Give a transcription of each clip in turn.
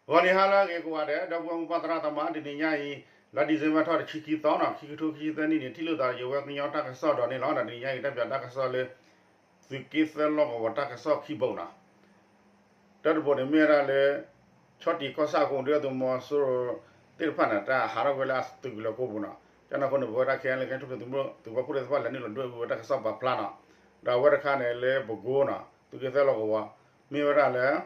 ဂီၤနံၤဟါလၢအဂ့ၤကိးဂၤဒဲး ဒီပုၢ်ဝဲၢ်မိၢ်ပၢ်သရၣ်သမါ တနံၤညါအံၤ လါ December ထီၣ်တဆံခံသီနီၤ ခံကထိခံဆံသၢနံၣ်န့ၣ် ထံၣ်လိာ်သးဒီးယဝဲကညီတၢ်ကစီၣ်ဒီးန့ၣ်လီၤ. တနံၤညါအံၤ တၢ်ပၠးတၢ်ကစီၣ်လၢ သုးက့သၢလီၢ်ကဝီၤတၢ်ကစီၣ်ခံဘိနီၤ. တၢတဘိန့ၣ်မ့ၢ်ဝဲဒၣ်လၢ ဆီၣ်တံၢ်ကီၢ်ဆၣ်အကိးပူၤ ဒုၣ်ဒါသုးမီၤစိရိၤသ့ၣ်တဖၣ်န့ၣ် တၢ်ဟးထီၣ်ကွံာ်ဝဲလၢအသုးကလၢၤကိးပူၤနီၤ. ကန့ၣ်အဃိန့ၣ် ပဝဲဒၣ် ခဲအံၤလၢ ကညီထူၣ်ဖျဲးသုးမုၢ်ဒိၣ် သုးပာ်ဖှိၣ်သ့ၣ်တဖၣ် လဲၤနုာ်လီၤဒွဲၣ်အူဝဲတၢ်ကစီၣ်ပာ်ဖျါနီၤ. ဒီးအဝဲတခါန့ၣ်လၢပကိနီၤ သုးက့သၢလီၢ်ကဝီၤ မ့ၢ်ဝဲဒၣ်လၢ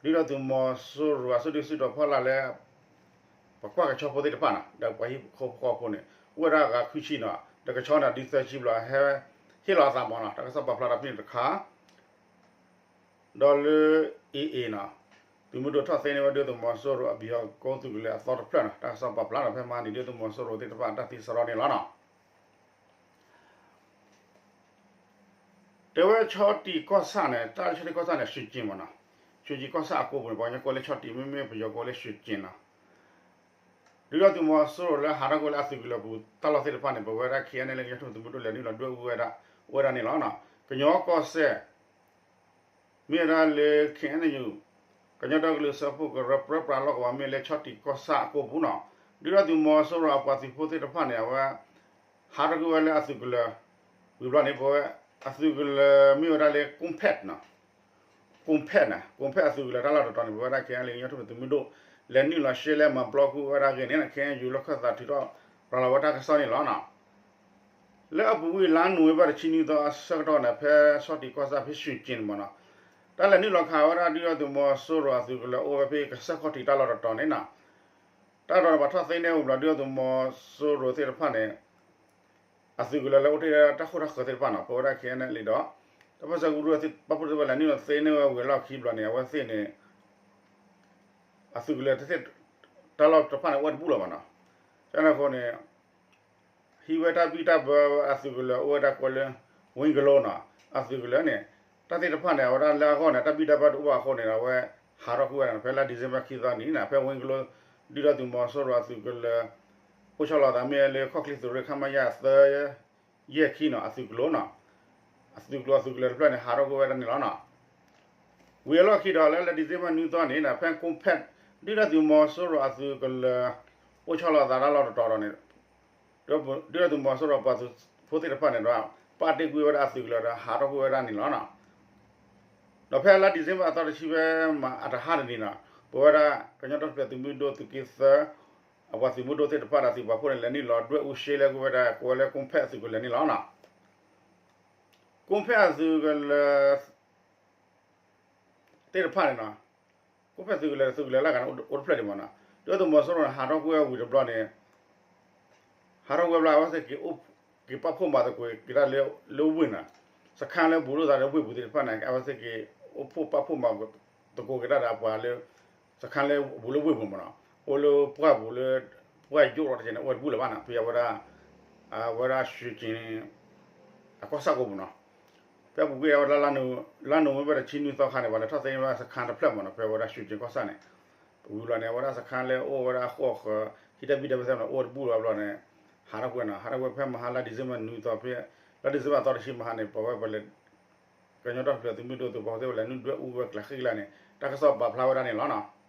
ဒုၣ်ဒါသုးမီၤစိရိၤအစုဒုၣ်စုတီၤဖီလာ်လၢ ပှၤကွၢ်ကဆီဖိသ့ၣ်တဖၣ်နီၤ ဒီးပှၤဟံၣ်ဖိဃီဖိန့ၣ် အိၣ်ဝဲဒၣ်ဂၤခွံဆံနီၤ ဒီးကဆီန့ၣ်ဒုးသၢဆံဘျီ ဟဲ ဟ့ၣ်လီၤအသးမးနီၤ တၢ်ကစီၣ်ပာ်ဖျါဒီးဖဲန့ၣ်တခါ ဒီးလၢ အ့ၣ်အ့ၣ်နီၤ သုးမုၢ်ဒိၣ်ထီၣ်သ့န့ၢ်ဝဲဒုၣ်ဒါသုးမီၤစိရိၤအဘံၣ်ဟီၣ်ကီၢ်သုးကလၢၤအသီတဖျၢၣ်နီၤ တၢ်ကစီၣ်ပာ်ဖျါဒီးဖဲမဟါန့ၣ် ဒုၣ်ဒါသုးမီၤစိရိၤသ့ၣ်တဖၣ်အတၢ်သံစရီန့ၣ်လီၤနီၤ. တဲဝဲဆီၣ်တံၢ်ကီၢ်ဆၣ်န့ၣ် တၢ်လၢဆီၣ်တံၢ်ကီၢ်ဆၣ်န့ၣ် ရွှ့ၣ်ကျင်မးနီၤ, ရွှ့ၣ်ကျင်ကီၢ်ဆၣ်အကိးပူၤန့ၣ် ပှၤကညီကိးလၢဆီၣ်တံၢ် မ့မ့ၢ်ပယီၤကိးလၢရွှ့ၣ်ကျင်နီၤ. ဒုၣ်ဒါသုးမီၤစိရိၤလၢဟးထီၣ်ကွံာ်လၢအသုးကလၢၤပူၤ တၢ်လီၢ်သ့ၣ်တဖၣ်န့ၣ် ပဝဲဒၣ် ခဲအံၤလၢ ကညီထူၣ်ဖျဲးသုးမုၢ်ဒိၣ် လဲၤနုာ်လီၤဒွဲၣ်အူဝဲဒၣ် အိၣ်ဝဲဒၣ်န့ၣ်လီၤ. ကညီကီၢ်စဲၣ် မ့ၢ်ဝဲဒၣ်လၢ ခဲအံၤ ကညီဒီကလုာ်စၢဖှိၣ်ကရၢပြၢပြးလီၢ်ကဝီၤ မ့ၢ်လၢဆီၣ်တံၢ်ကီၢ်ဆၣ်အကိးပူၤနီၤ, ဒုၣ်ဒါသုးမီၤစိရိၤအပှၤသုးဖိသ့ၣ်တဖၣ်န့ၣ် အဝဲ ဟးထီၣ်ကွံာ်ဝဲလၢအသုးကလၢၤ ဝံၤဘျီန့ၣ် ပဝဲ အသုးကလၢၤမ့ၢ်ဝဲဒၣ်လၢ ကိၣ်ဖဲးနီၤ, ကိၣ်ဖဲးန့ၣ် ကိၣ်ဖဲးအသုးကလၢၤတၢ်လီၢ်တတီၤန့ၣ် ပဝဲဒၣ် ခဲအံၤ လၢ ကညီထူၣ်ဖျဲးသုးမုၢ်ဒိၣ် လဲၤနုာ်လီၤရှဲလဲမၤဘျီကွံာ်ဝဲဒၣ်အဂ့ၢ်န့ၣ် ခဲအံၤ ယူၤလီၢ်ခၢၣ်သးထုးထီၣ်ရၤလီၤဝဲတၢ်ကစီၣ်န့ၣ်လီၤ. လၢအပူၤကွံာ်လါနိၣ်ဝ့ဘၢၣ်တဆံနွံသီအဆၢကတီၢ်န့ၣ် ဖဲဆီၣ်တံၢ်ကီၢ်ဆၣ်ဖဲရွှ့ၣ်ကျင်န့ၣ်မးနီၤ, တၢ်လဲၤနုာ်လီၤခးဝဲဒၣ်ဒုၣ်ဒါသုးမီၤစိရိၤအသုးကလၢၤအိၣ်ဝဲဖဲကစၢၢ်ခီၣ်ထံးတၢ်လီၢ်တတီၤန့ၣ်နီၤ, တၢ်တတီၤန့ၣ် ပှၤထီၣ်သ့န့ၢ်ဝံၤဘျီ ဒုၣ်ဒါသုးမီၤစိရိၤသ့ၣ်တဖၣ်န့ၣ် အသုးကလၢၤလၢအိၣ်တ့ၢ်တၢ်ဃိၣ်တၢ်ဃၢၤသ့ၣ်တဖၣ်နီၤ ပဝဲဒၣ် ခဲအံၤ လံဒီး တၢ်ပၢဆှၢကရူၢ်ပာ်ဖှိၣ်သ့ၣ်တဖၣ် လဲၤနုာ်လီၤသ့န့ၢ်ဝဲဝံၤအလီၢ်ခံဘျီန့ၣ် အဝဲသ့ၣ်န့ၣ် အသုးကလၢၤတသ့ၣ် တၢ်လီၢ်တဖၣ်န့ၣ် အိၣ်ဝဲတဘူၣ်လၢၤဘၣ်နီၤ, ကန့ၣ်အဃိန့ၣ် ဟံးဝဲတၢ်ဘံၣ်တၢ်ဘၢအသုးကလၢၤအိၣ်ဝဲဒၣ်ကိးလၢ ဝ့ကလိနီၤ, အသုးကလၢၤန့ၣ် တၢ်သ့ၣ်တဖၣ်န့ၣ် အဝဲဒၣ်လၢအဂီၢ်န့ၣ် တၢ်ဘံၣ်တၢ်ဘၢတအိၣ်ဘၣ်အဃိန့ၣ် အဝဲဟးထီၣ်ကွံာ်ဝဲဒၣ် ဖဲလါ December ခံသီနံၤန့ၣ် ဖဲဝ့ကလိ ဒုၣ်ဒါသုးမီၤစိရိၤအသုးကလၢၤ အိၣ်ဆီလီၤသးမ့ၢ်လၢခီၣ်ချ့သုးရ့ၣ် ခမရ သၢ ယဲၢ်ခံနီၤ အသုးကျိၤနီၤ, အသုးကျိၤအသုးကလၢၤတဖျၢၣ်န့ၣ် ဟးထီၣ်ကွံာ်ဝဲဒၣ်န့ၣ်လီၤနီၤ. ဝံၤအလီၢ်ခံဒီးလၢ လါ December နွံသီန့ၣ် ဖဲကိၣ်ဖဲး ဒုၣ်ဒါသုးမီၤစိရိၤအသုးကလၢၤ အိၣ်ဆီလီၤသးတၢ်လီၢ်တတီၤဒီးန့ၣ် ဒုၣ်ဒါသုးမီၤစိရိၤပှၤသုးဖိသ့ၣ်တဖၣ်န့ၣ်ဒီး ပာ်တ့ၢ်ကွံာ်ဝဲဒၣ်အသုးကလၢၤဒီး ဟးထီၣ်ကွံာ်ဝဲဒၣ်န့ၣ်လီၤနီၤ. ဒီးဖဲလါ December အသီတဆံ ဖဲမဟါတဟါတနံၤနီၤ ပဝဲဒၣ် ကညီထူၣ်ဖျဲးသုးမုၢ်ဒိၣ်သုးက့သၢ အပှၤသုးမုၢ်ဒိၣ်သ့ၣ်တဖၣ်ဒီးသုးပာ်ဖှိၣ်န့ၣ် လဲၤနုာ်လီၤဒွဲၣ်အူရှဲလဲကွံာ်ဝဲဒၣ် ကိးဝဲလၢကိၣ်ဖဲးအသုးကလၢၤန့ၣ်လီၤနီၤ. ကိၣ်ဖဲးအသုးကလၢၤ သ့ၣ်တဖၣ်န့ၣ်နီၤ, ကိၣ်ဖဲးသုးကလၢၤ သုးကလၢၤလၢအဂၤန့ၣ် အိၣ်တဖျၢၣ်ဒံးမးနီၤ, ဒုၣ်ဒါသုးမီၤစိရိၤန့ၣ် ဟးထီၣ်ကွံာ်ဝဲဝံၤတဘျီန့ၣ် ဟးထီၣ်ကွံာ်ဘျီ အဝဲသ့ၣ်က့ၤအိၣ် က့ၤပာ်ဖှိၣ်မၤသကိးက့ၤတၢ်လၢ လၢဝ့ၢ်နီၤ, စခါလၢဘူးလိာ်သးလၢဝ့ၢ်ပူၤသ့ၣ်တဖၣ်န့ၣ် အဝဲသ့ၣ်က့ၤအိၣ်ဖှိၣ်ပာ်ဖှိၣ်မၤသကိးက့ၤတၢ်ဒီးအပှၤလၢ စခါလၢဘူးလၢဝ့ၢ်ပူၤမးနီၤ, အိၣ်လၢပှၢ်ပူၤလၢ ပှၢ်ယိၣ်လီၤတက့ၢ်န့ၣ် အိၣ်ဝဲတဘူၣ်လၢၤဘၣ်နီၤ, ဖဲအဝဲဒၣ် အဝဲဒၣ်ရွှ့ၣ်ကျင် အကီၢ်ဆၣ်ကိးပူၤနီၤ, ဖဲပူၤကွံာ်အဝဲဒၣ် လါနိၣ်ဝ့ဘၢၣ်တဆံနွံသီခါန့ၣ် ပှၤလဲၤထီၣ်သ့န့ၢ်ဝဲဒၣ်စခါတဖျၢၣ်မးနီၤ, ဖဲအဝဲဒၣ်ရွှ့ၣ်ကျင်ကီၢ်ဆၣ်န့ၣ် ဝံၤဘျီန့ၣ် အဝဲဒၣ်စခါလၢအိၣ်ဝဲဒၣ်အဃိအဃၢၤ ဟံးတၢ်ဘံၣ်တၢ်ဘၢသ့ၣ်မးနီၤ အိၣ်ဝဲတဘူၣ်လၢၤဘၣ်ဘျီန့ၣ် ဟးထီၣ်ကွံာ်နီၤ, ဟးထီၣ်ကွံာ်ဖဲမဟါလါ December နွံသီ ဖဲ လါ December အသီတဆံမဟါန့ၣ် ပဝဲပလဲၤ ကညီထူၣ်ဖျဲးသုးမုၢ်ဒိၣ်သုးပာ်ဖှိၣ်သ့ၣ်တဖၣ် လဲၤနုာ်ဒွဲၣ်အူဝဲကျဲဃ့ကျါန့ၣ် တၢ်ကစီၣ်ပာ်ဖျါဝဲဒၣ်န့ၣ်လီၤနီၤ.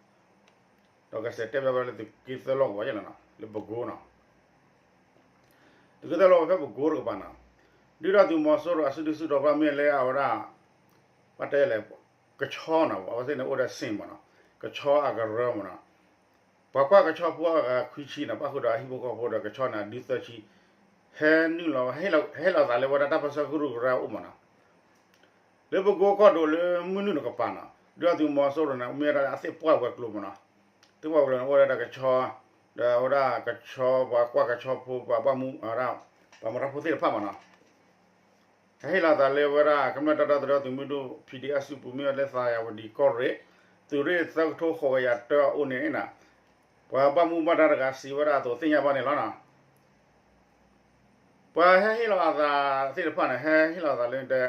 ဒီးကစဲးတဲဘၣ်ဝဲလၢသုးက့သၢလီၢ်ကဝီၤယဲၢ်လီၤနီၤ လၢပကိနီၤ, သုးက့သၢလီၢ်ကဝီၤဖဲပကိတကပၤနီၤ, ဒုၣ်ဒါသုးမီၤစိရိၤအစုဒုၣ်စုတီၤပှၤမ့ၢ်လၢအဝဲဒၣ် ဘၣ်တဲလဲၣ် ကဆီနီၤ အဝဲသ့ၣ်န့ၣ်အိၣ်ဒီးစ့ၣ်မးနီၤ, ကဆီအကရၢမးနီၤ, ပှၤကွၢ်ကဆီဖိအဂၤခွံဆံနီၤ ပၣ်ဃုာ်ဒီးအဟံၣ်ဖိဃီဖိဒီးကဆီန့ၣ် အဒုးသၢဆံ ဟဲနုာ်လီၤ ဟဲလီၤသးလၢဝဲဒၣ်တၢ်ပၢဆှၢကရူၢ်ကရၢအအိၣ်မးနီၤ, လၢပကိကီၢ်ဒိၣ်လၢမုၢ်နုာ်တကပၤနီၤ ဒုၣ်ဒါသုးမီၤစိရိၤန့ၣ် မ့ၢ်ဝဲဒၣ်အသ့ၣ်ပှၢ်ဝဲၤကျိၤမးနီၤ, သ့ၣ်ပှၢ်ဝဲၤကျိၤန့ၣ် အိၣ်ဝဲဒၣ်ကဆီ ဒီးအဝဲဒၣ်ကဆီ ပှၤကွၢ်ကဆီဖိ ပှၤဘၣ်မူ ပှၤမၤတၢ်ဖိသ့ၣ်တဖၣ်မးနီၤ ဟဲဟ့ၣ်လီၤသးလၢဝဲဒၣ် ကမျၢၢ်တၢ်ဒီသဒၢသုးမုၢ်ဒိၣ် ဖံဒ့အစုပူၤ မ့ၢ်ဝဲလၢသးယၤဝဒံးကီၢ်ရ့ၣ် သုးရ့ၣ်သၢကထိဃိးကယၤတၢအအိၣ်န့ၣ်နီၤ, ပှၤဘၣ်မူဘၣ်ဒါတဂၤစံးဝဲဒၣ်အသိးသ့ၣ်ညါဘၣ်န့ၣ်လီၤနီၤ. ပှၤဟဲဟ့ၣ်လီၤအသးသ့ၣ်တဖၣ်န့ၣ် ဟဲဟ့ၣ်လီၤသးလၢတဲ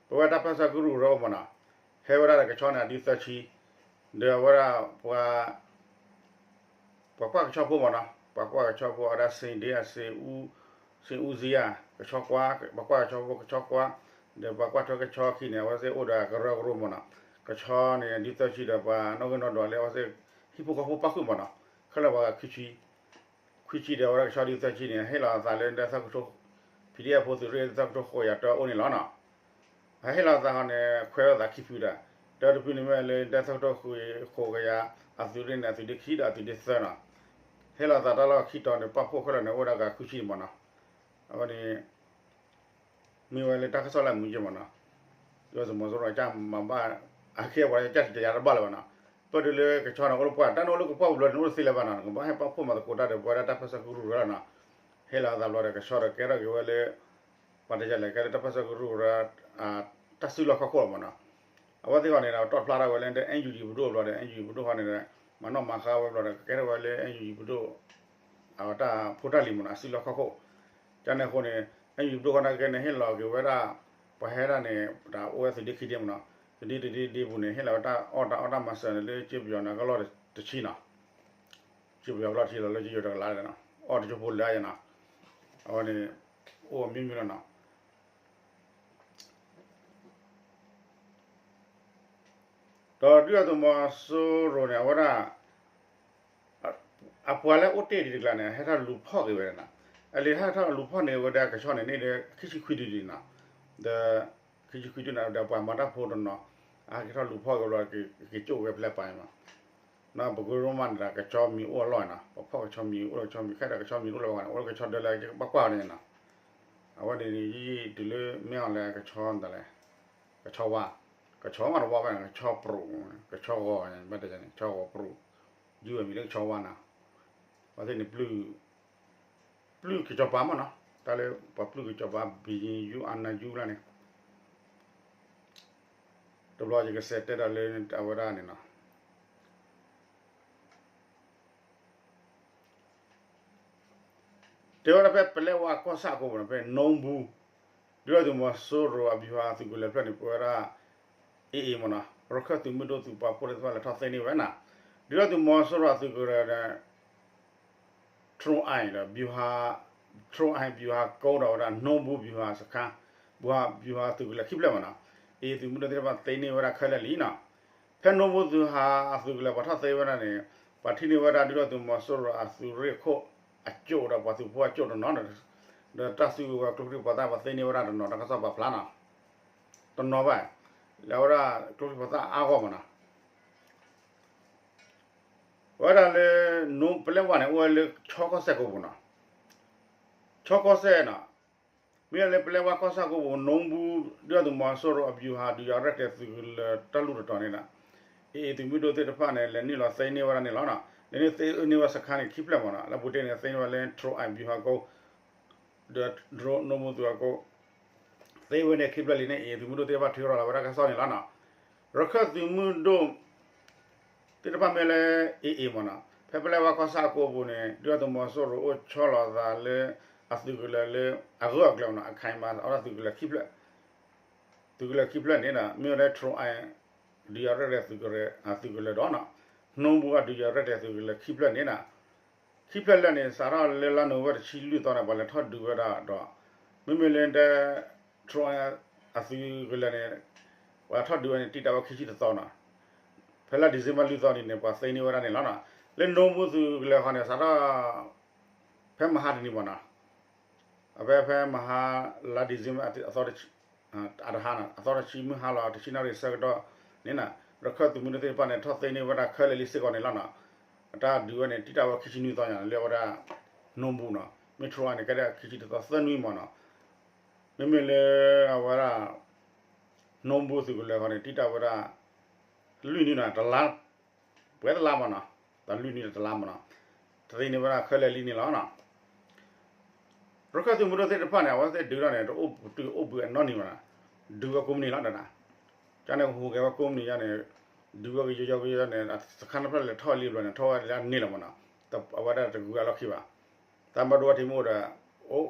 ပဝဲတၢ်ပၢဆှၢကရူၢ်ကရၢအိၣ်မးနီၤ, ဟဲဝဲဒၣ်ဒီးကဆီန့ၣ် အဒုးသၢဆံ, ဒီးအဝဲဒၣ် ပှၤကွၢ်ကဆီဖိမးနီၤ, ပှၤကွၢ်ကဆီဖိ အဝဲဒၣ်စ့ဒ့အစ့အူ, စ့အူစ့ယၤ ကဆီကွၢ်, ပှၤကွၢ်ကဆီဖိကဆီကွၢ်, ဒီးပှၤကွၢ်ထွဲကဆီခံန့ၣ် အဝဲသ့ၣ်အိၣ်ဒီးကရၢကရိမးနီၤ, ကဆီန့ၣ် ဒုးသၢဆံဒီးပှၤနီၣ်ဂံၢ်နီၣ်ဒွးလၢအဝဲသ့ၣ် ဟံၣ်ဖိဃီဖိပၣ်ဃုာ်မးနီၤ, ခဲလၢာ်ပှၤဂၤခွံဆံ, ခွံဆံဒီးအဝဲဒၣ်ကဆီဒုးသၢဆံန့ၣ် ဟ့ၣ်လီၤအသးလၢဒၢသၢကထိ ဖံးဒံၣ်အဖိသုးရ့ၣ်သၢကထိဃိးကယၤတၢအိၣ်န့ၣ်လီၤနီၤ. အဟ့ၣ်လီၤအသးဃီန့ၣ် ခွဲးလိာ်သးခံဖုဒီး တၢတဖုန့ၣ်မ့ၢ်လၢဒၢသၢကထိဃိးကယၤ အသုးရ့ၣ်န့ၣ် အသုးဒ့ခံဒီးအသုးဒ့သၢနီၤ. ဟ့ၣ်လီၤအသးတၢ်လီၢ်ခံတီၤန့ၣ် ပာ်ဖှိၣ်ခဲလၢာ်န့ၣ် အိၣ်ဝဲဒၣ်ဂၤခွံဆံန့ၣ်မးနီၤ. အဝဲန့ၣ် မ့ၢ်ဝဲလၢတၢ်ကစီၣ်လၢအမုာ်က့မးနီၤ. ဒုၣ်ဒါသုးမီၤစိရိၤအကၢ်မၤဘၣ် အကဲပှၤကၢ်တယၤတဘၣ်လၢၤဘၣ်နီၤ. ပၢၢ်ဒုးလၢကဆီန့ၣ် အိၣ်လၢပှၢ် တၢ်န့ၣ်အိၣ်လၢကပှၢ်ပူၤဘျီန့ၣ် အိၣ်တသ့လၢၤဘၣ်နီၤ. နကဘၣ်ဟဲပာ်ဖှိၣ်မၤသကိးတၢ်ဒီး ပဝဲဒၣ်တၢ်ပၢၢ်ဆၢကရူၢ်ကရၢလီၤနီၤ. ဟ့ၣ်လီၤအသးဘျီဒီး ကဆီဒီးကဲထီၣ်က့ၤဝဲလၢ ပှၤတယၤလဲၤကဲလၢတၢ်ပၢၢ်ဆၢကရူၢ်ကရၢ တၢ်စုလီၢ်ခီၣ်ခိၣ်လီၤမးနီၤ. အဝဲသ့ၣ်ဃီန့ၣ်ဒီး တီၣ်ဖျါထီၣ်ဝဲလၢ NUG ပဒိၣ်ဘျီဒီး NUG ပဒိၣ်ဃီန့ၣ်ဒီး မၤနီၣ်မၤဃါဝဲဘျီဒီး ကဲထီၣ်ဝဲလၢ NUG ပဒိၣ် အဝဲတၢ်ဖိတၢ်လံၤမးနီၤ အစုလီၢ်ခီၣ်ခိၣ်. ကန့ၣ်အဃိန့ၣ် NUG ပဒိၣ်ဃီန့ၣ်ကဲန့ၣ် ဟ့ၣ်လီၤက့ၤဝဲဒၣ် ပှၤဟဲဒၣ်န့ၣ် ပတၢ်အိၣ်ဝဲသုးဒ့ခံဒ့မးနီၤ. သုးဒ့တဒ့ဒ့ပူၤန့ၣ် ဟ့ၣ်လီၤဝဲတၢ်အီၣ်တၢ်အီၣ်တၢ်မၤစၢၤန့ၣ်လၢကၠ့ပယီၤန့ၣ် ကလီၢ်တဆံနီၤ. ကၠ့ပယီၤကလီၢ်တဆံလီၤလၢကၠ့ယိၤတကလးနီၤ အီၣ်တကၠိဖိလၢယနီၤ. အဝဲန့ၣ် အိၣ်အမျိုးမျိုးလီၤနီၤ. ဒီးဒုၣ်ဒါသုးမီၤစိရိၤန့ၣ် အဝဲဒၣ် အပှၤလၢအိၣ်တ့ၢ်ဒံးတကျါန့ၣ် ဟဲထီၣ်လူၤဖီၣ်က့ၤဝဲဒၣ်နီၤ. အလံာ်ဟဲထီၣ်လူၤဖီၣ်န့ၢ်ဝဲဒၣ်ကဆီန့ၣ်န့ၣ်ဒီး ခံဆံခွံဒုန့ၣ်နီၤ. ဒီး ခံဆံခွံဒုန့ၣ်ဒီးပှၤမၤတၢ်ဖိတနီၤ အဟဲထီၣ်လူၤဖီၣ်က့ၤဘျီ က့ၤကၠိၣ်ဝဲဖျဲးပာ်န့ၣ်မး. နီၤ ပကရူၢ်မးန့ၣ်ဒီး ကဆီမံၤအိၣ်အလီၢ်နီၤ ပဖီၣ်ကဆီမံၤ အိၣ်ကဆီမံၤ ခဲဒီးကဆီမံၤအိၣ်လၢပှၤန့ၣ် အိၣ်လၢကဆီဒၢလၢဘၣ်ကွၢ်န့ၣ်နီၤ. အဝဲန့ၣ် ယံာ်တုၤလၢမ့ၢ်အီၤလၢကဆီန့ၣ်လဲၣ် ကဆီဝါ ကဆီမးတဝါဘၣ်န့ၣ် ကဆီပြူၤ ကဆီဂီၤဘၣ်တယၤန့ၣ် ကဆီဂီၤပြူၤ ယုၢ်ဝဲမံၤလၢကဆီဝါနီၤ. အဝဲသ့ၣ်န့ၣ် ပျုၢ်ကစီၤပၤမးနီၤ တၢ်လၢပှၤပျုၢ်ကစီၤပၤ ဘုရင်ယူအနယူလၢ်န့ၣ် တဘျီယကစဲးတဲဒီးလၢအဝဲဒၣ်န့ၣ်နီၤ. တဲဝဲဒၣ်ဖဲပလဲဝါကီၢ်ဆၣ်အကိးပူၤနီၤ ဖဲနိဘူး ဒုၣ်ဒါသုးမီၤစိရိၤအဗျူဟာသုးကလၢၤဖျၢၣ်န့ၣ် ပဝဲဒၣ် AA မးနီၤ ရခၢၣ်သုးမုၢ်ဒိၣ်သုးပာ်ဖှိၣ်သ့ၣ်တဖၣ်လဲၤထီၣ်သ့န့ၢ်ဝဲနီၤ. ဒုၣ်ဒါသုးမီၤစိရိၤအသုးကလၢၤန့ၣ် ထရိၣ်အၣ်ဒီး ဗျူဟာ ထရိၣ်အၣ် ဗျူဟာကုန်း ဒီးဝဲဒၣ် နိဘူး ဗျူဟာစခန်း ဗျူဟာသုးကလၢၤခံဖျၢၣ်မးနီၤ AA သုးမုၢ်ဒိၣ်သ့ၣ်တဖၣ်သ့န့ၢ်ဝဲဒၣ်ခဲလၢာ်လံနီၤ. ဖဲနိဘူးသုးဟးအသုးကလၢၤပှၤထီၣ်သ့ဝဲဒၣ်န့ၣ် ပှၤထံၣ်န့ၢ်ဝဲဒၣ်ဒုၣ်ဒါသုးမီၤစိရိၤအသုးရ့ၣ်ခိၣ်အကၠိၣ်ဒီးပှၤသုးဖိအကၠိၣ်တနီၤ ဒီးတၢ်စုကဝဲၤကျိချံမျိာ်သၣ်ပှၤသ့န့ၢ်ဝဲဒၣ်တနီၤ တၢ်ကစီၣ်ပာ်ဖျါနီၤ တနီၤဘၣ် လၢအဝဲဒၣ်ကျိချံမျိာ်သၣ်အါဂီၢ်မးနီၤ. ဝဲဒၣ်လၢ ပလဲဝါန့ၣ် အိၣ်ဝဲလၢဆီကီၢ်စဲၣ်ကိးပူၤနီၤ. ဆီကီၢ်စဲၣ်နီၤ မ့ၢ်လၢပလဲဝါကီၢ်ဆၣ်ကိးပူၤ နိဘူး ဒုၣ်ဒါသုးမီၤစိရိၤအဗျူဟာ ဒုးယၤရဲၣ်ကျဲၤသုးကလၢၤတၢ်လူၢ်တတီၤန့ၣ်ဒီး AA သုးမုၢ်ဒိၣ်သ့ၣ်တဖၣ်န့ၣ် လဲၤနုာ်လီၤသ့န့ၢ်ဝဲဒၣ်န့ၣ်လီၤ. လဲၤနုာ်သ့န့ၢ်ဝဲစခါန့ၣ် ခံဖျၢၣ်မးနီၤ လၢပူၤတ့ၢ်န့ၣ် သ့န့ၢ်ဝဲလၢ ထရိၣ်အၣ် ဗျူဟာကုန်း ဒီး နိဘူးသုးအကုန်း သ့ဝဲန့ၣ်ခံဖျၢၣ်လံန့ၣ် AA သုးမုၢ်ဒိၣ်သ့ၣ်တဖၣ်ထုးထီၣ်လီၤဝဲဒၣ်ကစီၣ်န့ၣ်လီၤနီၤ. ရခၢၣ်သုးမုၢ်ဒိၣ် သ့ၣ်တဖၣ်မ့ၢ်လၢ AA မးနီၤ ဖဲပလဲဝါကီၢ်ဆၣ်အကိးပူၤန့ၣ် ဒုၣ်ဒါသုးမီၤစိရိၤအိၣ်ဆီလီၤသးလၢ အသုးကလၢၤလၢ အဂၢၢ်အကျၢၤမးနီၤ အခိုင်အမာ အဝဲဒၣ်သုးကလၢၤခံဖျၢၣ် သုးကလၢၤခံဖျၢၣ်န့ၣ်ဒီး မ့ၢ်ဝဲလၢ ထရိၣ်အၣ် ဒုးယၤရဲၣ်ကျဲၤသုးကလၢၤ သုးကလၢၤဒီးနီၤ နိဘူးအဒုးယၤရဲၣ်ကျဲၤသုးကလၢၤခံဖျၢၣ်န့ၣ်ဒီး ခံဖျၢၣ်လၢာ်န့ၣ် စးထီၣ်လၢလါနိၣ်ဝ့ဘၢၣ်တဆံလွံၢ်သီန့ၣ် ပှၤလဲၤထီၣ်ဒုးဝဲဒၣ်ဒီး မ့မ့ၢ်လၢဒဲ ထရိၣ်အၣ် အသုးကလၢၤန့ၣ် ပှၤထီၣ်ဒုးဝဲန့ၣ် တံာ်တာ်ဝဲခံဆံတသီနီၤ ဖဲလါဒံၣ်စ့ဘၢၣ်လွံၢ်သီန့ၣ်န့ၣ် ပှၤသ့န့ၢ်ဝဲဒၣ်န့ၣ်လီၤနီၤ. လၢနိဘူးသုးကလၢၤဃီန့ၣ် စးထီၣ် ဖဲမဟါတနံၤမးနီၤ အဖဲဖဲမဟါ လါဒံၣ်စ့ဘၢၣ်အသီတဆံ အတဟါနီၤ အသီတဆံမုၢ်ဟါလီၤ တဆံနၣ်ရံၣ်ဆၢကတီၢ်န့ၣ်နီၤ ရခၢၣ်သုးမုၢ်ဒိၣ်သ့ၣ်တဖၣ်န့ၣ် ထီၣ်သ့န့ၢ်ဝဲဒၣ်ခဲလၢာ်လံစ့ၢ်ကီးန့ၣ်လီၤနီၤ. အတၢ်ဒုးဝဲန့ၣ် တံာ်တာ်ဝဲခံဆံနွံသီညါ လၢအဝဲဒၣ် နိဘူးနီၤ မ့ၢ်ထရိၣ်အၣ်န့ၣ် ကဲဒၣ်ခံဆံတသီသၢနွံမးနီၤ. မ့မ့ၢ်လၢအဝဲဒၣ် နိဘူးသုးကလၢၤဃီန့ၣ် တံာ်တာ်ဝဲဒၣ် လွံၢ်နွံနီၤ တလါ ပှဲၤတလါမးနီၤ တၢ်လွံၢ်နွံတလါမးနီၤ တသ့န့ၢ်ဝဲဒၣ်ခဲလၢာ်လံန့ၣ်လီၤနီၤ. ရခၢၣ်သုးမုၢ်ဒိၣ်သ့ၣ်တဖၣ်န့ၣ် အဝဲသ့ၣ်ဒုးထီၣ်န့ၣ် တအိၣ်ပတုာ်အိၣ်ဘှံးအနီၣ်နံၤဘၣ်နီၤ ဒုးဝဲကိးမုၢ်နံၤလီၤနီၤ. ကန့ၣ်ဟူးဂဲၤဝဲကိးမုၢ်နံၤယါန့ၣ် ဒုးဝဲကယီကယီကယီန့ၣ် စခါနဖျၢၣ်လဲၤထီၣ်လံဘျီန့ၣ် ထီၣ်ဝဲလၢန့ၣ်လီၤမးနီၤ အဝဲဒၣ်တဂုၤအလီၢ်ခံဘၣ်. တၢ်ဘၣ်ဒိဘၣ်ထံးမ့ၢ်အိၣ်ဒီး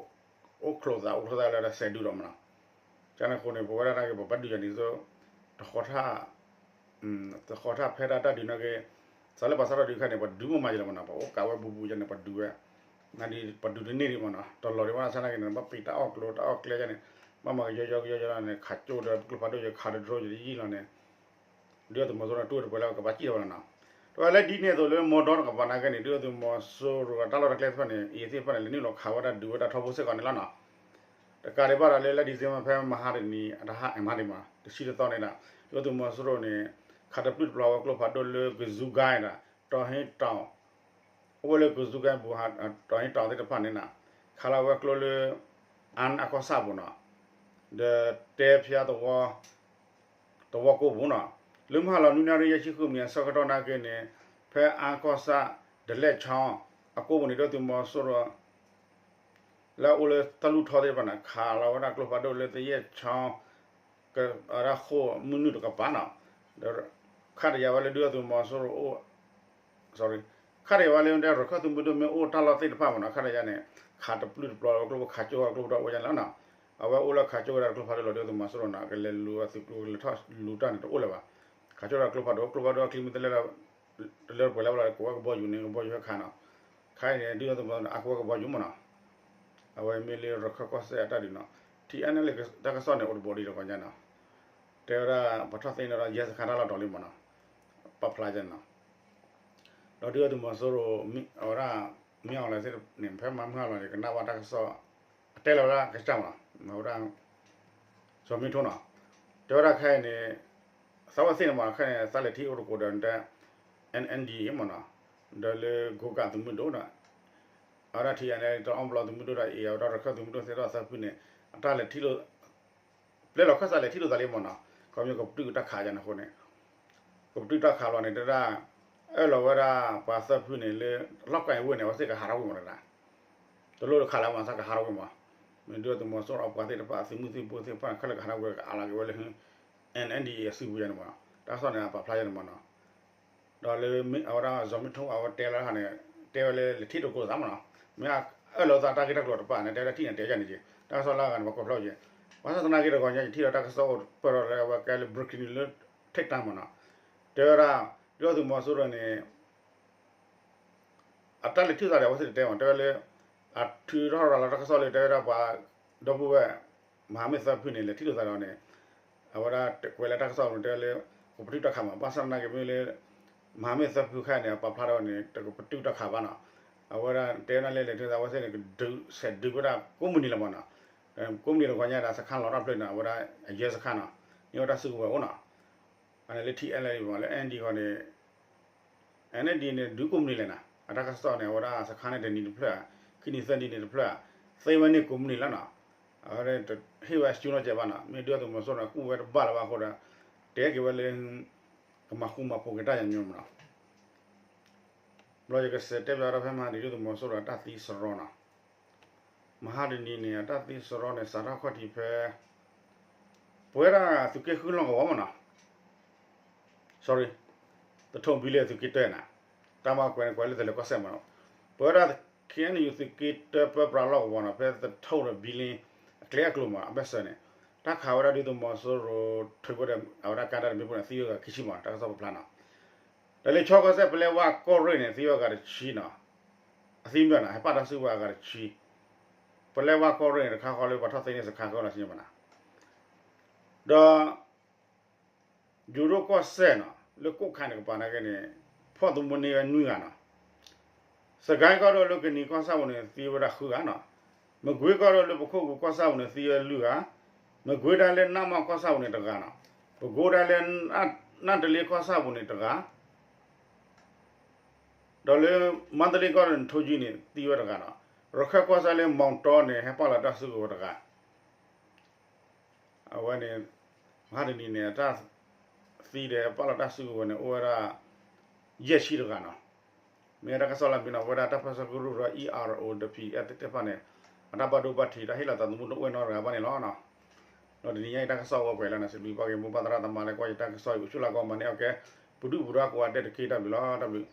အိၣ်ချိးသးအိၣ်ချိးသးလၢတၢ်ဆဲးဒုးဒီးမးနီၤ. ကန့ၣ်အဃိန့ၣ် ပဝဲဒၣ်နာ်က့ ပဘၣ်ဒုးယၤန့ၣ်သိး တဃီထၣ် တဃီထၣ်ဖဲဒၣ်တၢ်ဒုးနာ်က့ စးလၢပှၤစးထီၣ်ဒုးခါန့ၣ် ပှၤဒုးမ့ၢ်မၤယလဲၣ်မးနီၤ ပှၤအိၣ်ကးဝဲဘူးဘူးယါန့ၣ် ပှၤဒုးဝဲ နဒုး ပှၤဒုးတန့ၢ်ဒံးမးနီၤ တလီၤဒံးဘၣ်ဆၣ်နာ်က့န့ၣ် ဘၣ်ပံးတၢ်အီၣ်ကျိတၢ်အီၣ်ကျဲယါန့ၣ် ဘၣ်မၤကယီကယီကယီန့ၣ် ခးကၠိဒီးကျိဖးဒိၣ်ယခးဒီးတရိယယံၣ်လီၤန့ၣ် ဒုၣ်ဒါသုးမီၤစိရိၤန့ၣ် တူၢ်ဝဲတပှဲၤလၢကဘၣ်စံၣ်ထီၣ်ဝဲလီၤနီၤ. တဝဲလၢဒ်န့ၣ်အသိးလၢမီဒီတကပၤနာ်က့န့ၣ် ဒုၣ်ဒါသုးမီၤစိရိၤအတၢ်လီၢ်တၢ်ကျဲသ့ၣ်တဖၣ်န့ၣ် အံၤသ့ၣ်တဖၣ်န့ၣ် လဲၤနုာ်လီၤခးဝဲဒၣ်ဒုးဝဲဒၣ်ထီဘိစ့ၢ်ကီးန့ၣ်လီၤနီၤ. တကးဒံးဘၣ်ဒီးလၢလါ December ဖဲမဟါတနံၤ အတဟါမဟါတနံၤမး တဆံတသီန့ၣ်ဒီး ဒုၣ်ဒါသုးမီၤစိရိၤန့ၣ် ခးတပျုၢ်တပျီၤဝဲကျိဖးဒိၣ်လၢကဇူကါန့ၣ်ဒီး တီၤဟ့တီၤ အိၣ်ဝဲလၢကဇူကါပူၤ တီၤဟ့တီၤသ့ၣ်တဖၣ်န့ၣ်နီၤ ခးလီၤဝဲကျိလၢ အၣ်အကီၢ်ဆၣ်ပူၤနီၤ ဒီးတဲဖျါသဝီ သဝီကိးပူၤနီၤ. လၢမုၢ်ဟါလီၤနွံနၣ်ရံၣ်ယဲၢ်ဆံဃုမံးနံးအဆၢကတီၢ်နာ်က့န့ၣ် ဖဲအၣ်ကီၢ်ဆၣ် ဒလဲၣ်ချီ အကိးပူၤန့ၣ် ဒုၣ်ဒါသုးမီၤစိရိၤ လၢအအိၣ်လၢတၢ်လူၢ်ထီသ့ၣ်တဖၣ်န့ၣ် ခးလီၤဝဲဒၣ်ကျိဖးဒိၣ်လၢသယဲၢ်ချီ ဝဲဒၣ်ဃိၣ်မုၢ်နုာ်တကပၤနီၤ. ဒီးခးတယာ်ဝဲလၢဒုၣ်ဒါသုးမီၤစိရိၤအိၣ် sorry ခးတယာ်ဝဲလၢဒ်ရခၢၣ်သုးမုၢ်ဒိၣ်မ့ၢ်အိၣ်တၢ်လီၢ်သ့ၣ်တဖၣ်မ့ၢ်နီၤ ခးတယာ်န့ၣ် ခးတပျုၢ်တပျီၤဝဲကျိ ခးကၠိဝဲကျိဖးဒိၣ်အိၣ်ညါလီၤနီၤ. အဝဲအိၣ်လၢခးကၠိဝဲဒၣ်ကျိဖးဒိၣ်လီၤ ဒုၣ်ဒါသုးမီၤစိရိၤနီၤ ကလဲၤလူၤအသုးကျိ ကလဲၤထီၣ်လူၤတၢ်န့ၣ်တအိၣ်လၢၤဘၣ်. ခးကၠိဝဲဒၣ်ကျိဖးဒိၣ် ကျိဖးဒိၣ်အချံမ့ၢ်တလဲၢ် တလၢတပှဲၤလၢၤဘၣ်လီၤ ကိးဝဲကဘီယူၤန့ၣ် ကဘီယူၤဟဲခးနီၤ. ခါအံၤန့ၣ် ဒုၣ်ဒါသုးမီၤစိရိၤန့ၣ် အါကဝဲကဘီယူၤမ့ၢ်နီၤ. အဝဲမ့ၢ်လၢရခၢၣ်ကီၢ်စဲၣ်အတၢ်ဒုးနီၤ ထံၣ်အါန့ၢ်လၢတၢ်ကစီၣ်န့ၣ် အိၣ်တဘိဒံးတကီၢ်ညါနီၤ. တဲဝဲဒၣ် ပှၤထီၣ်သ့န့ၣ်ဒီး ရဲစခန်းတၢ်လီၢ်တီၤလံမ့ၢ်နီၤ ပာ်ဖျါန့ၣ်နီၤ. ဒီးဒုၣ်ဒါသုးမီၤစိရိၤ အဝဲဒၣ် မင်းအောင်လှိုင်သ့ၣ်န့ၣ် ဖဲမဟါမုၢ်ဟါလီၤန့ၣ် ကနၣ်ဘၣ်တၢ်ကစီၣ် အတဲလီၤဝဲဒၣ်ကစၢ်မ့ၢ်နီၤ မ့ၢ်ဝဲဒၣ် စီၤမ့ထိနီၤ တဲဝဲဒၣ်ခဲအံၤန့ၣ် သးဝဲသ့ၣ်န့ၣ်မ့ၢ်ခဲအံၤန့ၣ် သးလဲၤထံၣ်အိၣ်တကိးဒီး N N D A မ့ၢ်နီၤ ဒီးလၢကိးကးသုးမုၢ်ဒိၣ်ဒီး အဝဲဒၣ် T N L A တအီၣ်ပလီသုးမုၢ်ဒိၣ်ဒီး အံၤအဝဲဒၣ်ရခၢၣ်သုးမုၢ်ဒိၣ်သ့ၣ်ဒီးသးဖုန့ၣ် အတၢ်လဲၤထံၣ်လိာ် ပျဲလီၤခၢၣ်သးလဲၤထံၣ်လိာ်သးလံမ့ၢ်နီၤ ခီဖျိကပတုာ်တၢ်ခးယါန့ၣ်အဃိန့ၣ် ကပတုာ်တၢ်ခးလီၤန့ၣ် တဲဒၣ် အၢၣ်လီၤဝဲဒၣ်ပှၤသၢဖုန့ၣ်လၢ လီၢ်ကီၢ်အဝ့ၢ်န့ၣ် အဝဲသ့ၣ်ကဟးထီၣ်ကွံာ်မ့ၢ်တဒၣ် တလိၣ်တခးလၢမ့ၢ်သးကဟးထီၣ်ကွံာ်မ့ၢ် မ့ၢ်ဒုၣ်ဒါသုးမီၤစိရိၤအပှၤသ့ၣ်တဖၣ် အသုးမုၢ်သံၣ်ဘိသ့ၣ်တဖၣ် ခဲလၢာ်ကဟးထီၣ်ကွံာ်ကအးလီၤက့ၤဝဲလၢ N N D A အစုပူၤယါန့ၣ်မ့ၢ်နီၤ တၢ်ကစီၣ်န့ၣ် အပာ်ဖျါယါန့ၣ်မ့ၢ်နီၤ ဒီးလၢအဝဲဒၣ် စီၤမ့ထိ အဝဲတဲလီၤတခါန့ၣ် တဲဝဲလၢလဲၤထံၣ်လိာ်ကိးသးမ့ၢ်နီၤ မ့ၢ်အၢၣ်လီၤသးတၢ်ဂ့ၢ်တၢ်ကျိၤတဖၣ်န့ၣ် တဲဝဲဒၣ်ထံၣ်န့ၣ်တဲယါန့ၣ်က့ၤ တၢ်ကစီၣ်လၢအဂၤန့ၣ် ပှၤကွဲးဖျါက့ၤ ဘၣ်ဆၣ်သနာ်က့တဂီၤညါ ယထံၣ်ဒီးတၢ်ကစီၣ်အိၣ်ပၢၢ်ထီၣ်လၢအဝဲကဲလၢ breaking news လၢ ထိပ်တန်း မ့ၢ်နီၤ တဲဝဲဒၣ် ဒုၣ်ဒါသုးမီၤစိရိၤန့ၣ် အတၢ်လဲၤထံၣ်လိာ်သးဒီး အဝဲသ့ၣ်တတဲမ့ၢ် တဲဝဲလၢ အထုးထီၣ်ရၤလီၤတၢ်ကစီၣ်လၢ တဲဝဲဒၣ်ပှၤ ဒီပုၢ်ဝဲၢ် မဟာမိတ်သၢဖုန့ၣ် လဲၤထံၣ်လိာ်သးဒီးန့ၣ် အဝဲဒၣ်ကွဲးလၢတၢ်ကစီၣ်န့ၣ် တဲဝဲလၢ ကပတုာ်တၢ်ခးမး ဘၣ်ဆၣ်သနာ်က့မ့ၢ်လၢ မဟာမိတ်သၢဖုခဲအံၤန့ၣ် အပာ်ဖျါထီၣ်န့ၣ် တကပတုာ်တၢ်ခးဘၣ်နီၤ အဝဲဒၣ်တဲဝဲဒၣ်လၢလဲၤထံၣ်လိာ်သး အဝဲသ့ၣ်န့ၣ် ကဒုးဆဲးဒုးဝဲဒၣ်ကိးမုၢ်နံၤလီၤမ့ၢ်နီၤ ကိးမုၢ်နံၤတဂီၤညါဒီး စခန်းလီၤတၢ်ဖျၢၣ်န့ၣ် အဝဲဒၣ်အယဲၢ်စခန်းနီၤ န့ၢ်ဝဲတၢ်စုကဝဲၤအိၣ်နီၤ အန့ၣ်လၢ ထံၣ်အဲလၢအံၤမ့ၢ် လၢ N D ဂီၢ်န့ၣ် N D န့ၣ် ဒုးကိးမုၢ်နံၤလဲၣ်နီၤ အတၢ်ကစီၣ်န့ၣ် အဝဲဒၣ်စခန်းန့ၣ်တနံၤတဖျၢၣ် ခံနံၤသၢနံၤန့ၣ်တဖျၢၣ် သ့ဝဲန့ၢ်ကိးမုၢ်နံၤလီၤနီၤ အဝဲဒၣ်ဟ့ၣ်ဝဲအစူနီၢ်ကဲးဘၣ်နီၤ မ့ၢ်ဒုၣ်ဒါသုးမီၤစိရိၤန့ၣ် ကူၣ်ဝဲတဘၣ်လၢၤဘၣ်အဃိဒီး တဲက့ၤဝဲလၢ ကမၤဃူမၤဖိးက့ၤတၢ်ယါမ့ၢ်နီၤ ဘျီယကစးတဲဘၣ်ဒီးဖဲမဟါတနံၤ ဒုၣ်ဒါသုးမီၤစိရိၤအတၢ်သံစရီနီၤ မဟါတနံၤန့ၣ် အတၢ်သံစရီန့ၣ် စးထီၣ်ခီၣ်ထံးဖဲ ပဝဲဒၣ်သုးက့ဃုလီၢ်ကဝီၤမ့ၢ်နီၤ sorry သထိၣ်ဘံလ့အသုးက့တၢန့ၣ် တၢ်မၤကွဲးန့ၣ်ကွဲးလၢသလၢၤကီၢ်စဲၣ်မ့ၢ်နီၤ ပဝဲဒၣ် K N U သုးက့တၢပၢပြးလီၢ်ကဝီၤနီၤ ဖဲသထိၣ်ဒီးဘံလ့ အကျဲအကျိၤမ့ၢ် အဘၢၣ်စၢၤန့ၣ် တၢ်ခးဝဲဒၣ်ဒုၣ်ဒါသုးမီၤစိရိၤ ထုးဝဲဒီး အဝဲဒၣ်ကါတၢ်တမံၤဖိန့ၣ် သံဝဲဂၤခံဆံမ့ၢ်နီၤ တၢ်ကစီၣ်ပာ်ဖျါနီၤ ဒီးလၢကၠီကီၢ်စဲၣ် ပလဲဝါကီၢ်ရ့ၣ်န့ၣ် သံဝဲဂၤတဆံနီၤ အသံမ့ၢ်နီၤ ဟဲပာ်တၢ်စုကဝဲၤအဂၤတဆံ ပလဲဝါကီၢ်ရ့ၣ်န့ၣ် တခါဃီလၢပှၤထီၣ်သ့န့ၢ်စခါကီၢ်နီၤ ဆံမ့ၢ်နီၤ ဒီး ယိၤဒိၣ်ကီၢ်စဲၣ်နီၤ လၢကိးခါန့ၣ်ကပၤနာ်က့န့ၣ် ဖီၣ်သမူန့ၢ်ဝဲနွံဂၤနီၤ စကဲကီၢ်ဒိၣ်လၢကနံၤကီၢ်ဆၣ်ပူၤန့ၣ် သံဝဲဒၣ်ဃုဂၤနီၤ မကွ့ကီၢ်ဒိၣ်လၢပခိၣ်ပူၤကီၢ်ဆၣ်ပူၤန့ၣ် သံဝဲလွံၢ်ဂၤ မကွ့ဒၣ်လၢနၢ်မီၢ်ကီၢ်ဆၣ်ပူၤန့ၣ်တဂၤနီၤ ပကိးဒၣ်လၢ နၢ်တလ့ကီၢ်ဆၣ်ပူၤန့ၣ်တဂၤ ဒီးလၢမါတလ့ကီၢ်ဒိၣ်န့ၣ် ထိၣ်ကံန့ၣ် သံဝဲတဂၤနီၤ ရခၢၣ်ကီၢ်စဲၣ်လၢမီတီန့ၣ် ဟဲပာ်လီၤတၢ်စုကဝဲၤတဂၤ အဝဲန့ၣ် မဟါတနံၤန့ၣ် အတၢ်သံဒီးပာ်လီၤတၢ်စုကဝဲၤန့ၣ် အိၣ်ဝဲဒၣ် ယဲၢ်ဆံတဂၤနီၤ မ့ၢ်တၢ်ကစီၣ်လၢမံနီၤ ပဝဲဒၣ်တၢ်ပၢၢ်ဆၢကရူၢ်ဒီး E R O ဒီး P F သ့ၣ်တဖၣ်န့ၣ် အတၢ်ဘၣ်ဒိဘၣ်ထံး တၢ်ဟ့ၣ်လီၤသးသမူတအိၣ်နီတဂၤဘၣ်န့ၣ်လီၤ. ဒီးတနံၤညါအံၤတၢ်ကစီၣ်ဝဲပှဲၤလီၤန့ၣ် စံးဘျုးဘၣ်က့ၤမိၢ်ပၢ်သရၣ်သမါလၢကွၢ်ယတၢ်ကစီၣ်အံၤ အိၣ်ဆူၣ်လၢကီၢ်မၤန့ၢ်အီၣ်ကဲ ပဒုၣ်ပဒါကိးဂၤဒဲးတက့ၢ် တၢ်ဘျုးလီၤ တၢ်ဘျုး